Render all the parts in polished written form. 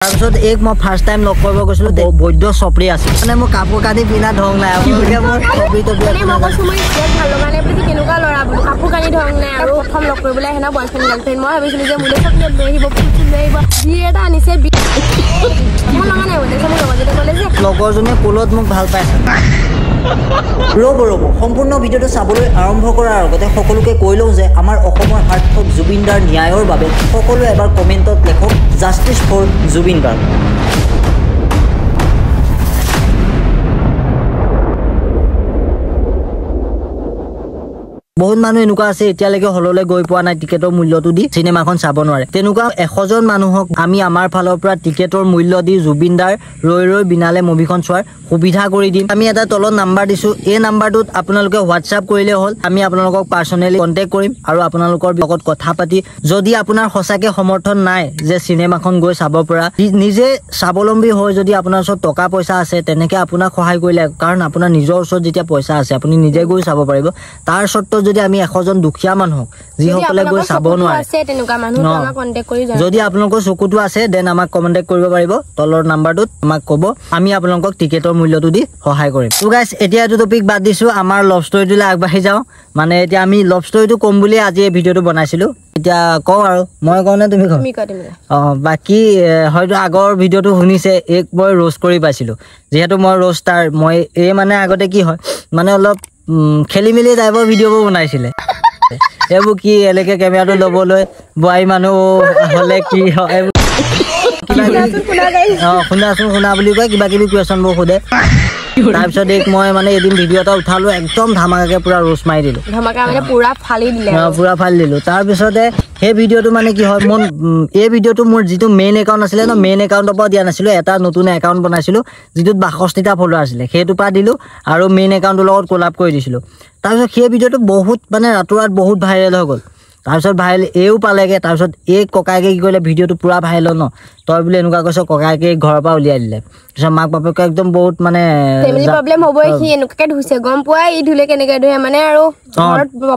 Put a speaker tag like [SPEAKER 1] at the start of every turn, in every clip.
[SPEAKER 1] তাৰপিছত এইক মই ফাৰ্ষ্ট টাইম লগ কৰিব গৈছিলোঁ, বৈদ্য চপৰি আছিল। মানে মোৰ কাপোৰ কানি পিন্ধা ঢং নাই, আপোনালোকে মোৰ টপি টপি
[SPEAKER 2] মানে মই কৈছোঁ, মই ইয়াত ভাল লগা নাই বুলি, কেনেকুৱা ল'ৰা বোলো, কাপোৰ কানি ঢং নাই। আৰু প্ৰথম লগ কৰিবলৈ আহে ন বয়ফ্ৰেণ্ড গাৰ্লফ্ৰেণ্ড, মই ভাবিছিলোঁ যে মোলৈ চকলেট লৈ আহিব, ফুল চুল লৈ আহিব, যি এটা আনিছে ভাল লগা নাই মানে। তাৰপিছত মোৰ লগৰজনে ক'লে যে
[SPEAKER 1] লগৰজনীয়ে কোলত মোক ভাল পাইছে। ৰ'ব ৰ'ব, সম্পূৰ্ণ ভিডিঅ'টো চাবলৈ আৰম্ভ কৰাৰ আগতে সকলোকে কৈ লওঁ যে আমাৰ অসমৰ সাৰ্থক জুবিন দাৰ ন্যায়ৰ বাবে সকলোৱে এবাৰ কমেণ্টত লেখক জাষ্টিছ ফৰ জুবিন গাৰ্গ। বহুত মানুহ এনেকুৱা আছে এতিয়ালৈকে হললৈ গৈ পোৱা নাই, টিকেটৰ মূল্যটো দি চিনেমাখন চাব নোৱাৰে। তেনেকুৱা 100জন মানুহক আমি আমাৰ ফালৰ পৰা টিকেটৰ মূল্য দি জুবিন দাৰ ৰৈ ৰৈ বিনালে মুভিখন চোৱাৰ সুবিধা কৰি দিম। আমি এটা তলত নাম্বাৰ দিছোঁ, এই নাম্বাৰটোত আপোনালোকে হোৱাটছআপ কৰিলে হ'ল। আমি আপোনালোকক পাৰ্চনেলি কণ্টেক্ট কৰিম আৰু আপোনালোকৰ লগত কথা পাতি যদি আপোনাৰ সঁচাকৈ সমৰ্থন নাই যে চিনেমাখন গৈ চাব পৰা, নিজে স্বাৱলম্বী হৈ যদি আপোনাৰ ওচৰত টকা পইচা আছে তেনেকৈ আপোনাক সহায় কৰিলে, কাৰণ আপোনাৰ নিজৰ ওচৰত যেতিয়া পইচা আছে আপুনি নিজে গৈ চাব পাৰিব। তাৰ চৰ্তত যদি আমি 100জন দুখীয়া মানুহক যিসকলে গৈ চাব নোৱাৰে, যদি আপোনালোকৰ চকুটো আছে then আমাক কণ্টেক্ট কৰিব পাৰিব, তলৰ নাম্বাৰটোত আমাক ক'ব, আমি আপোনালোকক টিকেটৰ মূল্যটো দি সহায় কৰিম। ত' গাইজ এতিয়া এইটো টপিক বাদ দিছোঁ, আমাৰ লভ ষ্টৰিটোলৈ আগবাঢ়ি যাওঁ। মানে এতিয়া আমি লভ ষ্টৰিটো ক'ম বুলিয়ে আজি এই ভিডিঅ'টো বনাইছিলোঁ। এতিয়া কওঁ আৰু, মই কওঁ নে তুমি কওঁ? অঁ, বাকী হয়তো আগৰ ভিডিঅ'টো শুনিছে, এইক মই ৰ'ষ্ট কৰি পাইছিলোঁ, যিহেতু মই ৰ'ষ্টাৰ। মই এই মানে আগতে কি হয় মানে অলপ খেলি মেলি টাইপৰ ভিডিঅ'বোৰ বনাইছিলে। এইবোৰ কি এনেকে কেমেৰাটো ল'বলৈ বোৱাৰী মানুহ হ'লে কি হয়, অঁ শুনাচোন শুনা বুলি কয়, কিবা কিবি কুৱেশ্যনবোৰ সোধে। তাৰপিছত এইক মই মানে এদিন ভিডিঅ' এটা উঠালোঁ, একদম ধামাকাকে পূৰা ৰোষ্ট মাৰি দিলোঁ, পূৰা ফালি দিলোঁ। তাৰপিছতে সেই ভিডিঅ'টো মানে কি হয়, মোৰ এই ভিডিঅ'টো মোৰ যিটো মেইন একাউণ্ট আছিলে ন, মেইন একাউণ্টৰ পৰা দিয়া নাছিলোঁ, এটা নতুন একাউণ্ট বনাইছিলোঁ যিটোত 62টা ফলোৱাৰ আছিলে, সেইটোৰ পৰা দিলোঁ আৰু মেইন একাউণ্টটোৰ লগত কলাপ কৰি দিছিলোঁ। তাৰপিছত সেই ভিডিঅ'টো বহুত মানে ৰাতোৰাত বহুত ভাইৰেল হৈ গ'ল। তাৰপিছত ভাইৰেল এইও পালেগৈ। তাৰপিছত এই ককায়েকে কি কৰিলে, ভিডিঅ'টো পূৰা ভাইৰেল হ'ল ন, তই বোলে এনেকুৱা কৈছ, ককায়েকে ঘৰৰ পৰা উলিয়াই দিলে। তাৰপিছত মাক বাপেকে একদম বহুত মানে
[SPEAKER 2] প্ৰব্লেম হ'বই, সি এনেকুৱাকে ধুইছে গম পোৱা, ই ধুলে কেনেকে ধুৱে মানে আৰু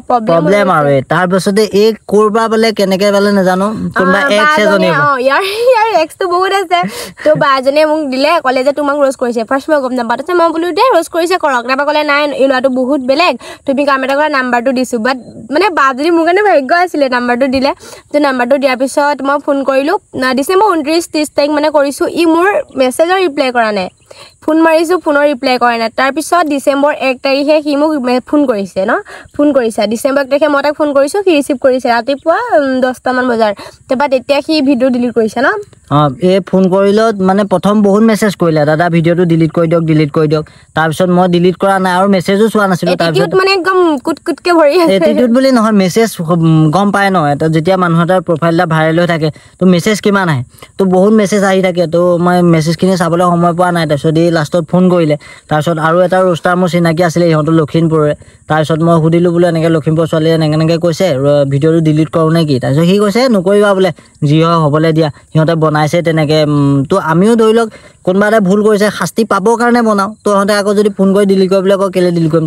[SPEAKER 1] প্ৰব্লেম। আৰু তাৰপিছতে এই ক'ৰ পৰা বোলে কেনেকে পালে নাজানো, কোনোবা এক্স এজনী,
[SPEAKER 2] ইয়াৰ এক্সটো বহুত আছে। ত' বা এজনীয়ে মোক দিলে, ক'লে যে তোমাক ৰ'জ কৰিছে। ফাৰ্ষ্ট মই গম নাপাওঁ, তাৰপিছত মই বোলো দে ৰ'জ কৰিছে কৰক। তাৰপৰা ক'লে নাই এই ল'ৰাটো বহুত বেলেগ, তুমি কাম এটা কৰা, নাম্বাৰটো দিছোঁ। বাট মানে বা যদি মোৰ কাৰণে ভাগ্য আছিলে, নাম্বাৰটো দিলে। ত' নাম্বাৰটো দিয়াৰ পিছত মই ফোন কৰিলোঁ, ডিচেম্বৰ 29-30 তাৰিখ মানে কৰিছোঁ, ই মোৰ মেছেজৰ ৰিপ্লাই কৰা নাই, ফোন মাৰিছোঁ ফোনৰ ৰিপ্লাই কৰা নাই। তাৰপিছত ডিচেম্বৰ 1 তাৰিখে সি মোক ফোন কৰিছে ন, ফোন কৰিছে ডিচেম্বৰ 1 তাৰিখে মই তাক ফোন কৰিছোঁ, সি ৰিচিভ কৰিছে ৰাতিপুৱা 10টামান বজাৰ। তাৰপৰা তেতিয়া সি ভিডিঅ' ডিলিট কৰিছে ন।
[SPEAKER 1] অঁ, এই ফোন কৰিলত মানে প্ৰথম বহুত মেছেজ কৰিলে, দাদা ভিডিঅ'টো ডিলিট কৰি দিয়ক, ডিলিট কৰি দিয়ক। তাৰপিছত মই ডিলিট কৰা নাই আৰু মেছেজো চোৱা নাছিলোঁ।
[SPEAKER 2] তাৰপিছত মানে একদম কুট কুটকৈ ভৰি আছে,
[SPEAKER 1] এটিটিউড বুলি নহয়, মেছেজ গম পায় ন, এটা যেতিয়া মানুহ এটাৰ প্ৰফাইল এটা ভাইৰেল হৈ থাকে তো মেছেজ কিমান আহে, তো বহুত মেছেজ আহি থাকে। তো মই মেছেজখিনি চাবলৈ সময় পোৱা নাই। তাৰপিছত এই লাষ্টত ফোন কৰিলে। তাৰপিছত আৰু এটা ৰোষ্টাৰ মোৰ চিনাকি আছিলে, ইহঁতো লখিমপুৰৰে। তাৰপিছত মই সুধিলোঁ বোলো এনেকৈ লখিমপুৰ ছোৱালীয়ে এনেকৈ এনেকৈ কৈছে, ভিডিঅ'টো ডিলিট কৰোঁ নে কি? তাৰপিছত সি কৈছে নকৰিবা বোলে, যি হয় হ'বলৈ দিয়া, সিহঁতে বনাইছে তেনেকৈ। তো আমিও ধৰি লওক কোনোবা এটা ভুল কৰিছে, শাস্তি পাবৰ কাৰণে বনাওঁ। তো সিহঁতে আকৌ যদি ফোন কৰি ডিলিট কৰিবলৈ কয়, কেলৈ ডিলিট কৰিম?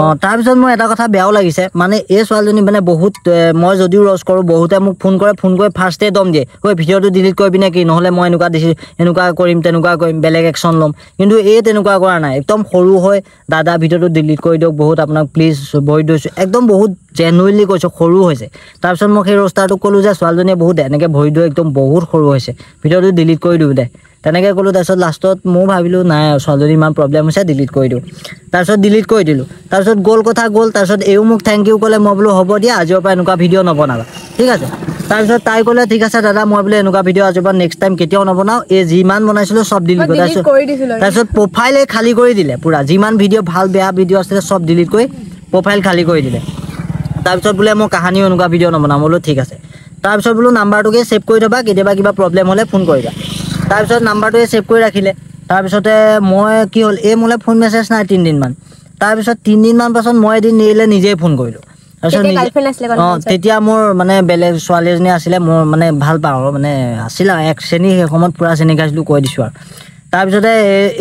[SPEAKER 2] অঁ,
[SPEAKER 1] তাৰপিছত মোৰ এটা কথা বেয়াও লাগিছে, মানে এই ছোৱালীজনী মানে বহুত, মই যদিও ৰ'জ কৰোঁ, বহুতে মোক ফোন কৰে, ফোন কৰি ফাৰ্ষ্টে দম দিয়ে, ঐ ভিডিঅ'টো ডিলিট কৰিবি নে কি, নহ'লে মই এনেকুৱা দিছোঁ, এনেকুৱা কৰিম, তেনেকুৱা কৰিম, বেলেগ একশ্যন ল'ম। কিন্তু এই তেনেকুৱা কৰা নাই, একদম সৰু হৈ দাদা ভিডিঅ'টো ডিলিট কৰি দিয়ক, বহুত আপোনাক প্লিজ ভৰি ধৰিছোঁ, একদম বহুত জেনুইনলি কৈছোঁ, সৰু হৈছে। তাৰপিছত মই সেই ৰ'ষ্টাৰটোক ক'লোঁ যে ছোৱালীজনীয়ে বহুত এনেকৈ ভৰি ধৰি একদম বহুত সৰু হৈছে, ভিডিঅ'টো ডিলিট কৰি দিওঁ দে, তেনেকৈ ক'লোঁ। তাৰপিছত লাষ্টত ময়ো ভাবিলোঁ নাই ছোৱালীজনী ইমান প্ৰব্লেম হৈছে, ডিলিট কৰি দিওঁ। তাৰপিছত ডিলিট কৰি দিলোঁ। তাৰপিছত গ'ল কথা গ'ল। তাৰপিছত এইও মোক thank U ক'লে। মই বোলো হ'ব দিয়া, আজিৰ পৰা এনেকুৱা ভিডিঅ' নবনাবা, ঠিক আছে। তাৰপিছত তাই ক'লে ঠিক আছে দাদা, মই বোলে এনেকুৱা ভিডিঅ' আজিৰ পৰা নেক্সট টাইম কেতিয়াও নবনাওঁ, এই যিমান বনাইছিলোঁ চব ডিলিট কৰি। তাৰপিছত প্ৰফাইলে খালী কৰি দিলে পূৰা, যিমান ভিডিঅ' ভাল বেয়া ভিডিঅ' আছিলে চব ডিলিট কৰি প্ৰফাইল খালী কৰি দিলে। তাৰপিছত বোলে মই কাহানিও এনেকুৱা ভিডিঅ' নবনাওঁ, বোলো ঠিক আছে। তাৰপিছত বোলো নাম্বাৰটোকে ছেভ কৰি থ'বা, কেতিয়াবা কিবা প্ৰব্লেম হ'লে ফোন কৰিবা। তাৰপিছত নাম্বাৰটোৱে ছেভ কৰি ৰাখিলে। তাৰপিছতে মই কি হ'ল, এই মোলৈ ফোন মেছেজ নাই 3 দিনমান। তাৰপিছত 3 দিনমান পাছত মই এদিন এৰিলে নিজেই ফোন কৰিলোঁ। তাৰপিছত অঁ, তেতিয়া মোৰ মানে বেলেগ ছোৱালী এজনী আছিলে, মোৰ মানে ভাল পাওঁ আৰু মানে আছিলে এক শ্ৰেণী, সেই সময়ত পূৰা শ্ৰেণী খাইছিলোঁ, কৈ দিছোঁ আৰু। তাৰপিছতে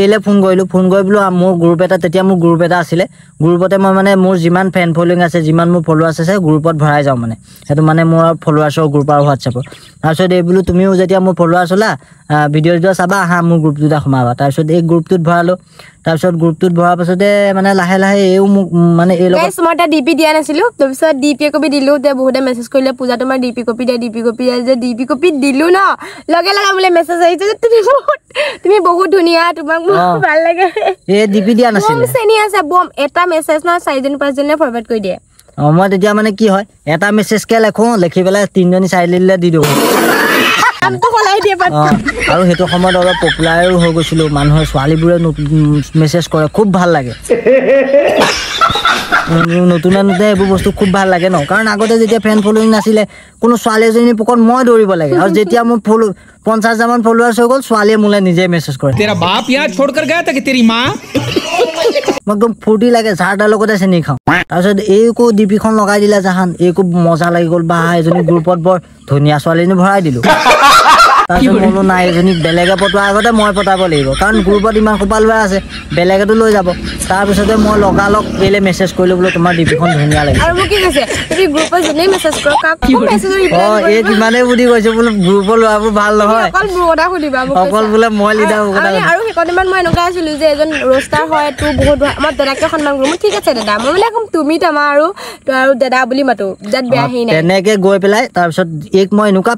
[SPEAKER 1] এইলৈ ফোন কৰিলোঁ, ফোন কৰি বোলো মোৰ গ্ৰুপ এটা, তেতিয়া মোৰ গ্ৰুপ এটা আছিলে, গ্ৰুপতে মই মানে মোৰ যিমান ফেন ফলোয়িং আছে, যিমান মোৰ ফলোৱাৰ্ছ আছে গ্ৰুপত ভৰাই যাওঁ মানে, সেইটো মানে মোৰ ফলোৱাৰ্ছৰ গ্ৰুপ আৰু হোৱাটছএপৰ। তাৰপিছত এই বোলো তুমিও যেতিয়া মোৰ ফলোৱাৰ্ছ হ'লা ভিডিঅ' চিডিঅ' চাবা, আহা মোৰ গ্ৰুপটোতে সোমাবা। তাৰপিছত এই গ্ৰুপটোত ভৰালোঁ। তাৰপিছত গ্ৰুপটোত ভৰাৰ পাছতে মানে লাহে লাহে এইও মোক মানে এই লগত
[SPEAKER 2] মই এটা ডি পি দিয়া নাছিলোঁ, তাৰপিছত ডি পি কপি দিলোঁ। যে বহুতে মেছেজ কৰিলে পূজা তোমাৰ ডি পি কপি দিয়া, ডি পি কপি দিয়া, যে ডি পি কপি দিলোঁ ন, লগে লগে বোলে মেছেজ আহিছে যে তুমি বহুত ধুনীয়া, তোমাক মোৰ ভাল লাগে।
[SPEAKER 1] এই ডি পি দিয়া নাছিলে,
[SPEAKER 2] চেনি আছে বম, এটা মেছেজ নহয় 4 জন 5 জনে ফৰৱাৰ্ড কৰি দিয়ে।
[SPEAKER 1] অঁ, মই তেতিয়া মানে কি হয়, এটা মেছেজকে লেখোঁ, লেখি পেলাই 3 জনী 4 জনীলে দি দিওঁ। আৰু সেইটো সময়ত অলপ পপুলাৰো হৈ গৈছিলোঁ, মানুহে ছোৱালীবোৰে মেছেজ কৰে, খুব ভাল লাগে। নতুনে নতুনে এইবোৰ বস্তু খুব ভাল লাগে ন, কাৰণ আগতে যেতিয়া ফেন ফলোয়িং নাছিলে, কোনো ছোৱালী এজনী পকত মই দৌৰিব লাগে। আৰু যেতিয়া মোৰ ফলো 50 হাজাৰমান ফলোৱাৰ্ছ হৈ গ'ল, ছোৱালীয়ে মোলৈ নিজে মেছেজ কৰে। মই একদম ফূৰ্তি লাগে, যাৰ তাৰ লগতে চেনি খাওঁ। তাৰপিছত এইকো ডি পিখন লগাই দিলে জাহান, এইকো মজা লাগি গ'ল, বা এজনী গ্ৰুপত বৰ ধুনীয়া ছোৱালীজনী ভৰাই দিলোঁ। তাৰপিছত মই বোলো নাই, এজনীক বেলেগে পতোৱাৰ আগতে মই পতাব লাগিব, কাৰণ গ্ৰুপত ইমান সোপা ল'ৰা আছে, বেলেগেতো লৈ যাব। তাৰপিছতে মই লগালগ এইলে মেছেজ কৰিলোঁ, বোলো তোমাৰ ডি পিখন ধুনীয়া লাগিছে। অঁ, এই কিমানেই বুদ্ধি কৈছোঁ, বোলো গ্ৰুপৰ ল'ৰাবোৰ ভাল নহয়, অকল বোলে মই লিডাৰ।
[SPEAKER 2] আৰু সেইকণমান মই এনেকুৱা আছিলোঁ যে এজন ৰ'ষ্টাৰ হয়, তোৰ বহুত মই দাদাকে সন্মান কৰোঁ, মই ঠিক আছে দাদা, মই মানে একদম তুমি তামা আৰু তই আৰু দাদা বুলি মাতো, যাত বেয়া হেৰি নাই।
[SPEAKER 1] তেনেকে গৈ পেলাই তাৰপিছত এইক মই এনেকুৱা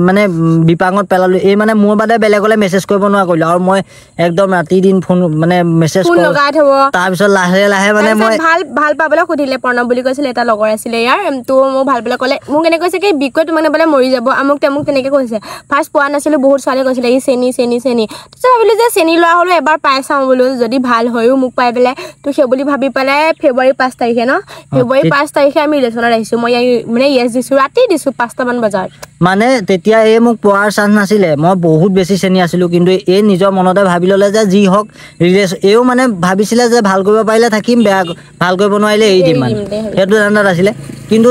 [SPEAKER 1] মানে বিপাঙত পেলালোঁ, এই মানে মোৰ বাদে বেলেগলৈ মেছেজ কৰিব নোৱাৰা কৰিলোঁ। আৰু মই একদম ৰাতি দিন ফোন মানে মেছেজ
[SPEAKER 2] লগাই থ'ব।
[SPEAKER 1] তাৰপিছত লাহে লাহে মানে মই
[SPEAKER 2] ভাল ভাল পাবলৈ সুধিলে, প্ৰণৱ বুলি কৈছিলে, এটা লগৰ আছিলে ইয়াৰ, তো মোক ভাল পাবলৈ ক'লে, মোক এনেকৈ কৈছে কি বিকৈ তোমাক নাপালে মৰি যাব, আমুক তামুক তেনেকৈ কৈছে। ফাৰ্ষ্ট পোৱা নাছিলোঁ, বহুত ছোৱালীয়ে কৈছিলে ই চেনি চেনি চেনি, তাৰপিছত ভাবিলোঁ যে চেনি লোৱা হ'লেও এবাৰ পাই চাওঁ বোলো, যদি ভাল হয়ো মোক পাই পেলাই, তো সেই বুলি ভাবি পেলাই ফেব্ৰুৱাৰী 5 তাৰিখে ন, ফেব্ৰুৱাৰী 5 তাৰিখে আমি ৰিলেশ্যনত আহিছোঁ। মই ইয়াক মানে য়েছ দিছোঁ, ৰাতি দিছোঁ 5টামান বজাত।
[SPEAKER 1] মানে তেতিয়া এই মোক পোৱাৰ চান্স নাছিলে, মই বহুত বেছি চেনি আছিলোঁ, কিন্তু এই নিজৰ মনতে ভাবি ল'লে যে যি হওক ৰিলেশ্যন, এইও মানে ভাবিছিলে যে ভাল কৰিব পাৰিলে থাকিম, বেয়া ভাল কৰিব নোৱাৰিলে এৰি দিম, মানে সেইটো ধান্দাত আছিলে। কিন্তু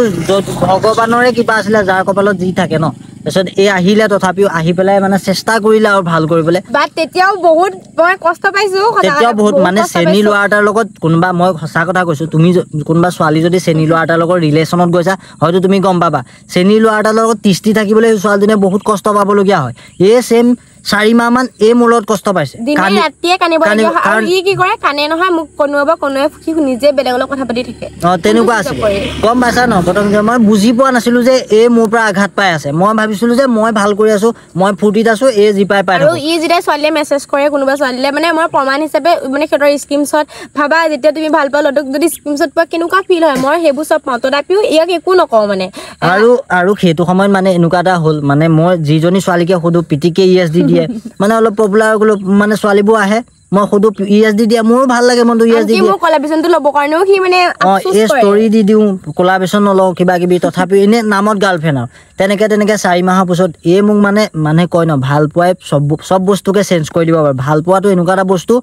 [SPEAKER 1] ভগৱানৰে কিবা আছিলে, যাৰ কপালত যি থাকে ন। তাৰপিছত এই আহিলে, তথাপিও আহি পেলাই মানে চেষ্টা কৰিলে আৰু ভাল কৰিবলৈ।
[SPEAKER 2] বাট তেতিয়াও বহুত মই কষ্ট পাইছোঁ,
[SPEAKER 1] তেতিয়াও বহুত মানে চেনি ল'ৰা এটাৰ লগত কোনোবা, মই সঁচা কথা কৈছোঁ, তুমি কোনোবা ছোৱালী যদি চেনি ল'ৰা এটাৰ লগত ৰিলেশ্যনত গৈছা, হয়তো তুমি গম পাবা, চেনি ল'ৰা এটাৰ লগত তিষ্ঠি থাকিবলৈ ছোৱালীজনীয়ে বহুত কষ্ট পাবলগীয়া হয়। এই ছেম 4 মাহমান এই মোৰ লগত কষ্ট পাইছে, তেনেকুৱা আছিলে, গম পাইছা ন। প্ৰথম মই বুজি পোৱা নাছিলো যে এই মোৰ পৰা আঘাত পাই আছে, মই ভাবিছিলো যে মই ভাল কৰি আছো, মই ফূৰ্তিত আছো, এই যি পাই পাই।
[SPEAKER 2] আৰু ই যেতিয়া ছোৱালীয়ে মেছেজ কৰে কোনোবা ছোৱালীয়ে, মানে মই প্ৰমাণ হিচাপে মানে সিহঁতৰ স্ক্ৰীনশ্বট, ভাবা যেতিয়া তুমি ভাল পোৱা ল'ৰাটোক যদি স্ক্ৰীনশ্বট পোৱা কেনেকুৱা ফিল হয়, মই সেইবোৰ চব পাওঁ, তথাপিও ইয়াক একো নকওঁ মানে।
[SPEAKER 1] আৰু আৰু সেইটো সময়ত মানে এনেকুৱা এটা হ'ল, মানে মই যিজনী ছোৱালীকে সুধো পিটিকে ই এছ দি দিয়ে, মানে অলপ পপুলাৰ গ'লো, মানে ছোৱালীবোৰ আহে, মই সুধো ই এছ দি দিয়ে, মোৰো ভাল লাগে মনটো ই এছ দি দিয়ে।
[SPEAKER 2] কলাবেশ্যনটো ল'ব কাৰণেও সি মানে
[SPEAKER 1] অঁ, এই ষ্টৰি দি দিওঁ, কলাবেশ্যন নলওঁ কিবা কিবি, তথাপিও এনেই নামত গাৰ্লফ্ৰেণ্ড। আৰু তেনেকৈ তেনেকৈ 4 মাহৰ পিছত এই মোক মানে মানুহে কয় ন, ভাল পোৱাই চব বস্তুকে চেঞ্জ কৰি দিব পাৰে। ভাল পোৱাটো এনেকুৱা এটা বস্তু,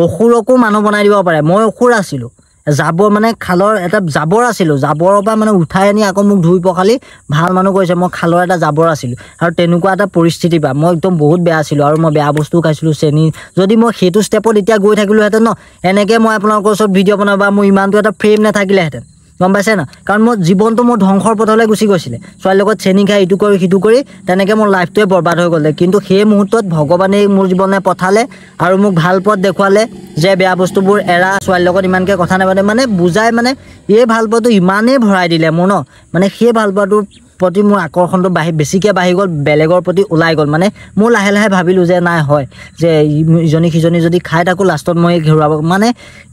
[SPEAKER 1] অসুৰকো মানুহ বনাই দিব পাৰে। মই অসুৰ আছিলোঁ, জাবৰ মানে খালৰ এটা জাবৰ আছিলোঁ, জাবৰৰ পৰা মানে উঠাই আনি আকৌ মোক ধুই পখালি ভাল মানুহ কৰিছে। মই খালৰ এটা জাবৰ আছিলোঁ, আৰু তেনেকুৱা এটা পৰিস্থিতিৰ পৰা মই একদম বহুত বেয়া আছিলোঁ, আৰু মই বেয়া বস্তুও খাইছিলোঁ, চেনি। যদি মই সেইটো ষ্টেপত এতিয়া গৈ থাকিলোহেঁতেন ন, এনেকৈ মই আপোনালোকৰ ওচৰত ভিডিঅ' বনাব বা মোৰ ইমানটো এটা ফ্ৰেম নাথাকিলেহেঁতেন, গম পাইছে ন। কাৰণ মোৰ জীৱনটো মোৰ ধ্বংসৰ পথলৈ গুচি গৈছিলে, ছোৱালীৰ লগত চেনি খাই ইটো কৰি সিটো কৰি তেনেকৈ মোৰ লাইফটোৱে বৰবাদ হৈ গ'লে। কিন্তু সেই মুহূৰ্তত ভগৱানে মোৰ জীৱনে পঠালে আৰু মোক ভাল পথ দেখুৱালে যে বেয়া বস্তুবোৰ এৰা, ছোৱালীৰ লগত ইমানকৈ কথা নাপাতে, মানে বুজাই, মানে এই ভাল পোৱাটো ইমানেই ভৰাই দিলে মোৰ ন, মানে সেই ভাল পোৱাটোৰ প্ৰতি মোৰ আকৰ্ষণটো বেছিকৈ বাঢ়ি গ'ল, বেলেগৰ প্ৰতি ওলাই গ'ল। মানে মোৰ লাহে লাহে ভাবিলোঁ যে নাই হয় যে ইজনী সিজনী যদি খাই থাকোঁ লাষ্টত মই হেৰুৱাব, মানে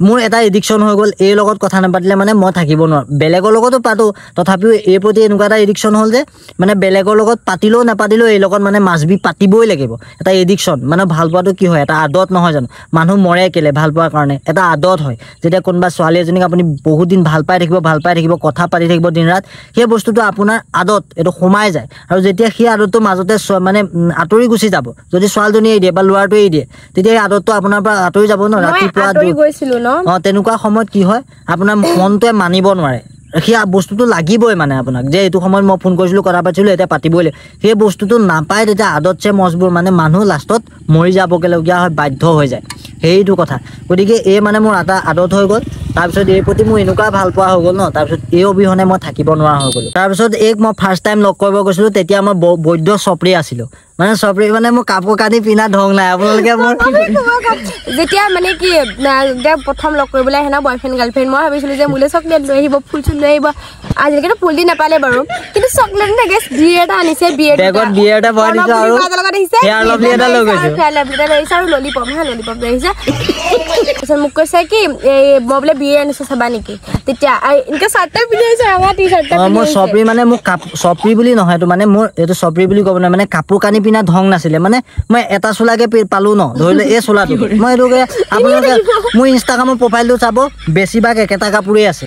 [SPEAKER 1] মোৰ এটা এডিকশ্যন হৈ গ'ল। এই লগত কথা নাপাতিলে মানে মই থাকিব নোৱাৰোঁ, বেলেগৰ লগতো পাতোঁ, তথাপিও এই প্ৰতি এনেকুৱা এটা এডিকশ্যন হ'ল যে মানে বেলেগৰ লগত পাতিলেও নাপাতিলেও এই লগত মানে মাছ বি পাতিবই লাগিব, এটা এডিকশ্যন। মানে ভাল পোৱাটো কি হয়, এটা আদত নহয় জানো? মানুহ মৰে কেলে ভাল পোৱাৰ কাৰণে, এটা আদত হয়। যেতিয়া কোনোবা ছোৱালী এজনীক আপুনি বহুত দিন ভাল পাই থাকিব, ভাল পাই থাকিব, কথা পাতি থাকিব দিন ৰাত, সেই বস্তুটো আপোনাৰ আদত, এইটো সোমাই যায়। আৰু যেতিয়া সেই আদতটো মাজতে মানে আঁতৰি গুচি যাব, যদি ছোৱালীজনীয়ে দিয়ে বা ল'ৰাটোৱে দিয়ে, তেতিয়া এই আদতটো আপোনাৰ পৰা আঁতৰি যাব ন, ৰাতিপুৱা। অঁ, তেনেকুৱা সময়ত কি হয়, আপোনাৰ মনটোৱে মানিব নোৱাৰে। সেই বস্তুটো লাগিবই মানে আপোনাক যে এইটো সময়ত মই ফোন কৰিছিলোঁ কথা পাতিছিলোঁ এতিয়া পাতিবই লাগিব সেই বস্তুটো নাপায় তেতিয়া আদতছে মজবুৰ মানে মানুহ লাষ্টত মৰি যাবগৈলগীয়া হয় বাধ্য হৈ যায় সেইটো কথা গতিকে এই মানে মোৰ এটা আদত হৈ গ'ল তাৰপিছত এই প্ৰতি মোৰ এনেকুৱা ভাল পোৱা হৈ গ'ল ন তাৰপিছত এই অবিহনে মই থাকিব নোৱাৰা হৈ গ'লোঁ তাৰপিছত এইক মই ফাৰ্ষ্ট টাইম লগ কৰিব গৈছিলোঁ তেতিয়া মই বৈদ্য চপৰি আছিলোঁ মানে চপৰি মানে মোৰ কাপোৰ কানি পিন্ধা ঢং নাই আপোনালোকে মোৰ
[SPEAKER 2] যেতিয়া মানে কি প্ৰথম লগ কৰিবলৈ আহে ন বয়ফ্ৰেণ্ড গাৰ্লফ্ৰেণ্ড মই ভাবিছিলোঁ যে মোলৈ চকলেট লৈ আহিব ফুল চুল লৈ আহিব আজিলৈকেতো ফুল দি নাপালে বাৰু কিন্তু চকলেট নাগে বিয়েৰ এটা আনিছে বিয়েৰ
[SPEAKER 1] বেগত বিয়েৰ এটা ভৰাই দিছোঁ আৰু ফেয়াৰ লাভলি এটা লৈ গৈছোঁ
[SPEAKER 2] ফেয়াৰ লাভলি এটা লৈ আহিছে আৰু ললিপপ হা ললিপপ লৈ আহিছে তাৰপিছত মোক কৈছে কি এই মই বোলে বিয়েৰ আনিছোঁ চাবা নেকি তেতিয়া এনেকৈ চাৰ্ট এটা পিন্ধি আহিছে ৰঙা টি চাৰ্ট এটা
[SPEAKER 1] মোৰ চপৰি মানে মোক চপৰি বুলি নহয় এইটো মানে মোৰ এইটো চপৰি বুলি ক'ব নোৱাৰে মানে কাপোৰ কানি পিন্ধা ঢং নাছিলে মানে মই এটা চোলাকে পালোঁ ন ধৰি লওক এই চোলাটো মই এইটোকে আপোনালোকে মোৰ ইনষ্টাগ্ৰামৰ প্ৰফাইলটো চাব বেছিভাগ একেটা কাপোৰেই আছে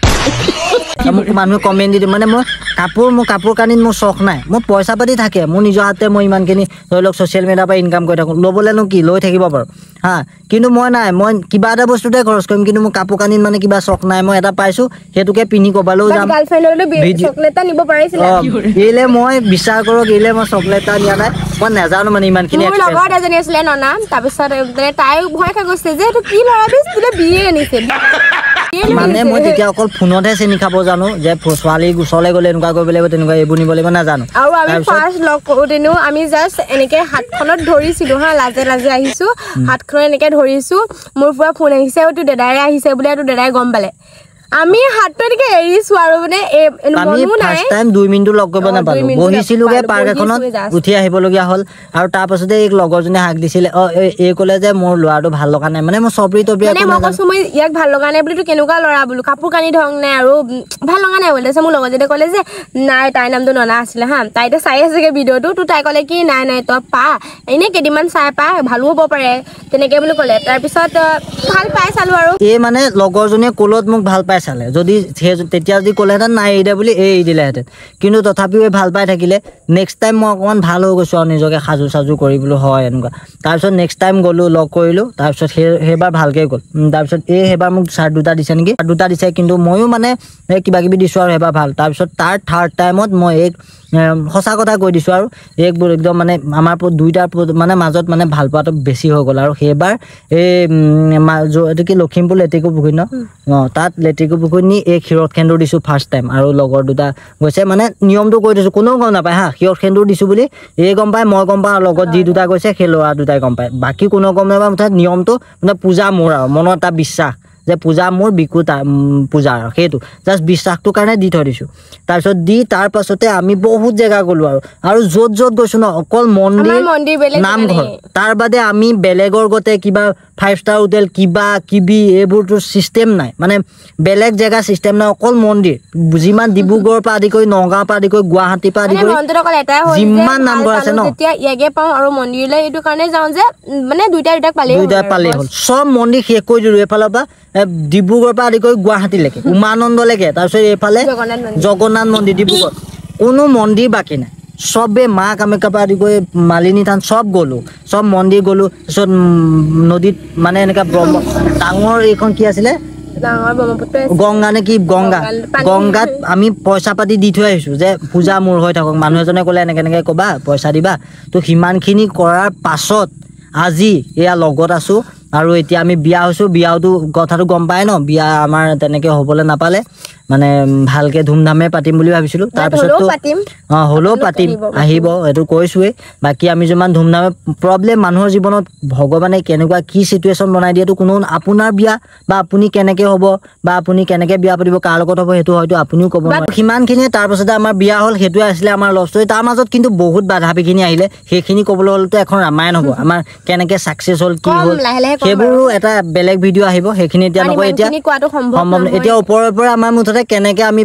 [SPEAKER 1] মোক মানুহে কমেণ্ট দি দিয়ে মানে মই কাপোৰ মোৰ কাপোৰ কানিত মোৰ চখ নাই মোৰ পইচা পাতি থাকে মোৰ নিজৰ হাতে মই ইমানখিনি ধৰি লওক ছ'চিয়েল মিডিয়াৰ পৰা ইনকাম কৰি থাকোঁ ল'বলৈনো কি লৈ থাকিব পাৰোঁ হা কিন্তু মই নাই মই কিবা এটা বস্তুতে খৰচ কৰিম কিন্তু মোৰ কাপোৰ কানিত মানে কিবা চখ নাই মই এটা পাইছোঁ সেইটোকে পিন্ধি ক'বালৈও যাম এইলে মই বিশ্বাস কৰক এইলে মই চকলেট এটা নিয়া নাই মই নাজানো মানে ইমানখিনি
[SPEAKER 2] লগত এজনী আছিলে ননা তাৰপিছত তাই ভয় খাই গৈছে যে এইটো কি ল'ৰা বিয়ে আনিছে
[SPEAKER 1] মানে মই তেতিয়া অকল ফোনতহে চেনি খাব জানো যে ছোৱালী ওচৰলৈ গ'লে এনেকুৱা কৰিব লাগিব তেনেকুৱা এইবোৰ নিব লাগিব নাজানো
[SPEAKER 2] আৰু আমি ফাৰ্ষ্ট লগ কৰোঁতেনো আমি জাষ্ট এনেকৈ হাতখনত ধৰিছিলোঁ হা লাজে লাজে আহিছোঁ হাতখনত এনেকৈ ধৰিছোঁ মোৰ পৰা ফোন আহিছে তোৰ দাদাৰে আহিছে বোলে তোৰ দাদাই গম পালে আমি হাতটো এনেকৈ এৰিছোঁ আৰু মানে
[SPEAKER 1] আমি ফাৰ্ষ্ট টাইম 2 মিনিটো লগ কৰিব নাপালোঁ বহিছিলোঁগৈ পাৰ্ক এখনত উঠি আহিবলগীয়া হ'ল আৰু তাৰপাছতে এই লগৰজনে হাক দিছিলে অঁ এই ক'লে যে মোৰ ল'ৰাটো ভাল লগা নাই মানে মই চপৰি তপৰি
[SPEAKER 2] মই কৈছোঁ মই ইয়াক ভাল লগা নাই বুলি কেনেকুৱা ল'ৰা বোলো কাপোৰ কানি ঢং নাই আৰু ভাল লগা নাই বোলে তাৰপিছত মোৰ লগৰজনে ক'লে যে নাই তাইৰ নামটো ননা আছিলে হা তাই এতিয়া চাই আছেগৈ ভিডিঅ'টো তো তাই ক'লে কি নাই নাই তই পা এনেই কেইদিনমান চাই পা ভালো হ'ব পাৰে তেনেকৈ বুলি ক'লে তাৰপিছত ভাল পাই চালোঁ আৰু
[SPEAKER 1] এই মানে লগৰজনীয়ে ক'লত মোক ভাল পাই চালে যদি তেতিয়া যদি ক'লেহেঁতেন নাই এৰি দে বুলি এই এৰি দিলেহেঁতেন কিন্তু তথাপিও এই ভাল পাই থাকিলে নেক্সট টাইম মই অকণমান ভাল হৈ গৈছোঁ আৰু নিজকে সাজু চাজু কৰিবলৈ হয় এনেকুৱা তাৰপিছত নেক্সট টাইম গ'লোঁ লগ কৰিলোঁ তাৰপিছত সেইবাৰ ভালকৈ গ'ল তাৰপিছত এই সেইবাৰ মোক চাৰ্ট দুটা দিছে নেকি দুটা দিছে কিন্তু ময়ো মানে কিবা কিবি দিছোঁ আৰু সেইবাৰ ভাল তাৰপিছত তাৰ থাৰ্ড টাইমত মই এক সঁচা কথা কৈ দিছোঁ আৰু একবোৰ একদম মানে আমাৰ দুইটাৰ মানে মাজত মানে ভাল পোৱাটো বেছি হৈ গ'ল আৰু সেইবাৰ এই এইটো কি লখিমপুৰ লেটেকু পুখুৰী ন অঁ তাত লেটেকু পুখুৰী নি এই ক্ষীৰত সেন্দুৰ দিছোঁ ফাৰ্ষ্ট টাইম আৰু লগৰ দুটা গৈছে মানে নিয়মটো কৈ দিছোঁ কোনেও গম নাপায় হা ক্ষীৰত সেন্দুৰ দিছোঁ বুলি এই গম পায় মই গম পাওঁ আৰু লগত যি দুটা গৈছে সেই ল'ৰা দুটাই গম পায় বাকী কোনেও গম নাপায় মুঠতে নিয়মটো মানে পূজা মোৰ আৰু মনত এটা বিশ্বাস যে পূজা মোৰ বিকু পূজা আৰু সেইটো জাষ্ট বিশ্বাসটোৰ কাৰণে দি থৈ দিছোঁ তাৰপিছত দি তাৰ পাছতে আমি বহুত জেগা গ'লোঁ আৰু আৰু য'ত য'ত গৈছোঁ ন অকল মন্দিৰ নামঘৰ তাৰ বাদে আমি বেলেগৰ গতে কিবা 5 ষ্টাৰ হোটেল কিবা কিবি এইবোৰতো ছিষ্টেম নাই মানে বেলেগ জেগা ছিষ্টেম নাই অকল মন্দিৰ যিমান ডিব্ৰুগড়ৰ পৰা আদি কৰি নগাঁৱৰ পৰা আদি কৰি গুৱাহাটীৰ পৰা আদি কৰি যিমান নামঘৰ আছে ন
[SPEAKER 2] ইয়াকে পাওঁ আৰু মন্দিৰলৈ এইটো কাৰণে যাওঁ যে মানে দুইটা
[SPEAKER 1] পালেই হ'ল চব মন্দিৰ শেষ কৰি দিলোঁ এইফালৰ পৰা ডিব্ৰুগড়ৰ পৰা আদি কৰি গুৱাহাটীলৈকে উমানন্দলৈকে তাৰপিছত এইফালে জগন্নাথ মন্দিৰ ডিব্ৰুগড় কোনো মন্দিৰ বাকী নাই চবে মা কামাখ্যাৰ পৰা আদি কৰি মালিনী থান চব গ'লোঁ চব মন্দিৰ গ'লোঁ তাৰপিছত নদীত মানে এনেকুৱা ব্ৰহ্ম ডাঙৰ এইখন কি আছিলে গংগা নে কি গংগা গংগাত আমি পইচা পাতি দি থৈ আহিছোঁ যে পূজা মোৰ হৈ থাকক মানুহ এজনে ক'লে এনেকৈ এনেকৈ ক'বা পইচা দিবা তো সিমানখিনি কৰাৰ পাছত আজি এয়া লগত আছোঁ আৰু এতিয়া আমি বিয়া হৈছোঁ বিয়াওতো কথাটো গম পাই ন বিয়া আমাৰ তেনেকৈ হ'বলৈ নাপালে মানে ভালকৈ ধুমধামে পাতিম বুলি ভাবিছিলোঁ তাৰপিছততো অঁ হ'লেও পাতিম আহিব সেইটো কৈছোঁৱেই বাকী আমি যিমান ধুমধামে প্ৰব্লেম মানুহৰ জীৱনত ভগৱানে কেনেকুৱা কি চিটুৱেশ্যন বনাই দিয়েতো কোনো আপোনাৰ বিয়া বা আপুনি কেনেকৈ হ'ব বা আপুনি কেনেকৈ বিয়া পাতিব কাৰ লগত হ'ব সেইটো হয়তো আপুনিও ক'ব নোৱাৰে সিমানখিনিয়ে তাৰপাছতে আমাৰ বিয়া হ'ল সেইটোৱে আছিলে আমাৰ লভ ষ্টৰী তাৰ মাজত কিন্তু বহুত বাধা বিঘিনি আহিলে সেইখিনি ক'বলৈ হ'লেতো এখন ৰামায়ণ হ'ব আমাৰ কেনেকৈ ছাকচেছ হ'ল কি হ'ল সেইবোৰো এটা বেলেগ ভিডিঅ' আহিব সেইখিনি এতিয়া নকয় এতিয়া সম্ভৱ এতিয়া ওপৰৰ পৰা আমাৰ মুঠতে কেনেকৈ আমি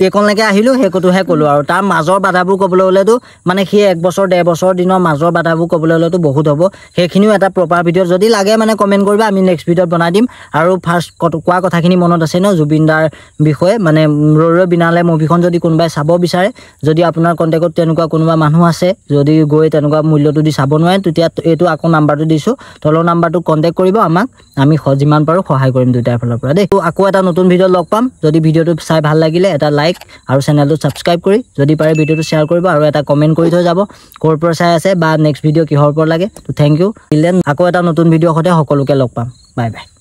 [SPEAKER 1] এইকণলৈকে আহিলোঁ সেইটোহে ক'লোঁ আৰু তাৰ মাজৰ বাধাবোৰ ক'বলৈ হ'লেতো মানে সেই 1 বছৰ 1.5 বছৰ দিনৰ মাজৰ বাধাবোৰ ক'বলৈ হ'লেতো বহুত হ'ব সেইখিনিও এটা প্ৰপাৰ ভিডিঅ' যদি লাগে মানে কমেণ্ট কৰিবা আমি নেক্সট ভিডিঅ'ত বনাই দিম আৰু ফাৰ্ষ্ট কোৱা কথাখিনি মনত আছে ন জুবিন দাৰ বিষয়ে মানে ৰৈ ৰৈ বিনালে মুভিখন যদি কোনোবাই চাব বিচাৰে যদি আপোনাৰ কণ্টেক্টত তেনেকুৱা কোনোবা মানুহ আছে যদি গৈ তেনেকুৱা মূল্যটো দি চাব নোৱাৰে তেতিয়া এইটো আকৌ নাম্বাৰটো দিছোঁ তলৰ নাম্বাৰটো কণ্টেক্ট কৰিব আমাক আমি যিমান পাৰোঁ সহায় কৰিম দুয়োটাৰ ফালৰ পৰা দেই আকৌ এটা নতুন ভিডিঅ' লগ পাম যদি ভিডিঅ'টো চাই ভাল লাগিলে এটা লাইক লাইক আৰু চেনেলটো ছাবস্ক্ৰাইব কৰি যদি পাৰে ভিডিঅ'টো শ্বেয়াৰ কৰিব আৰু এটা কমেণ্ট কৰি থৈ যাব ক'ৰ পৰা চাই আছে বা নেক্সট ভিডিঅ' কিহৰ ওপৰত লাগে। তো thank U till then, আকৌ এটা নতুন ভিডিঅ'ৰ সৈতে সকলোকে লগ পাম। Bye bye.